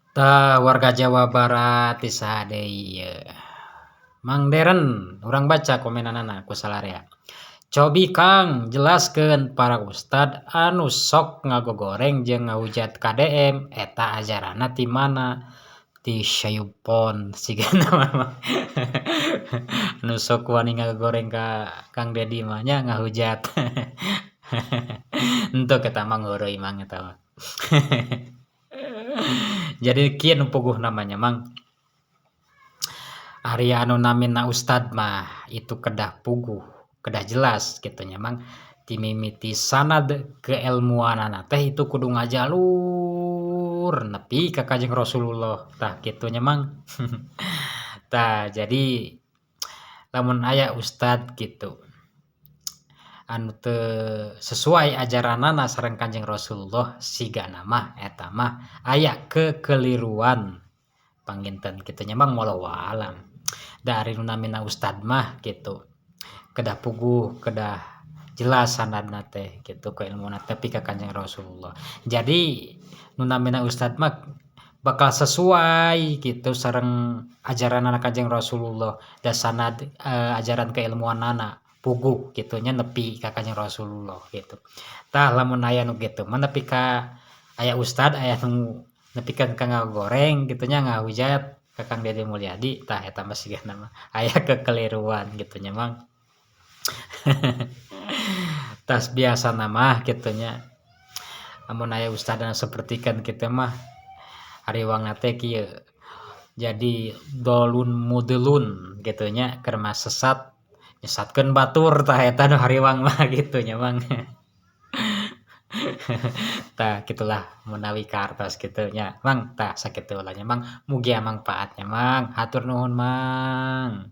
Tah warga Jawa Barat ti saha deui ieu? Mang Deren, urang baca komenanana ku salarea. Cobi Kang jelaskeun para ustad anu sok ngagogoreng jeung ngahujat KDM eta ajaranna ti mana? Ti Syaiton sigana mah. Nu sok wani ngagogoreng ka Kang Dedi mah nya ngahujat. Henteu eta mah heureuy Mang eta mah. Jadi kieu nu puguh namanya Mang. Ari anu namina ustad mah itu kedah puguh, kedah jelas kitu nya Mang. Ti mimiti sanad keilmuanana teh itu kudu ngajalur nepi ka Kanjeng Rasulullah tah kitu nya Mang. Tah jadi lamun aya ustad kitu anu teu sesuai ajaranana sareng Kanjeng Rasulullah sigana mah eta mah aya kekeliruan panginten kitu nya Mang, wallahu a'lam. Da ari nu namina ustad mah kitu kedah puguh, kedah jelas sanadna teh kitu keilmuanna tepi ka Kanjeng Rasulullah. Jadi nu namina ustad mah bakal sesuai kitu sareng ajaranana Kanjeng Rasulullah da sanad ajaran keilmuanana puguh kitu nya nepi ka Kanjeng Rasulullah kitu. Tah lamun aya nu kitu mah nepi ka aya ustad aya nu nepikeun ka ngagoreng kitu nya ngahujat ka Kang Dedi Mulyadi tah eta mah sigana mah aya kekeliruan kitu nya Mang. Tas biasana mah kitu nya amun aya ustad anu sapertikeun kitu mah hariwangna teh kieu jadi dolun mudlun kitu nya keur mah sesat nyesatkeun batur tah eta nu hariwang mah kitu nya Mang. Tah kitulah menawi kaartos kitu nya Mang, tah sakitu heula nya Mang, mugia mangpaat nya Mang, hatur nuhun Mang.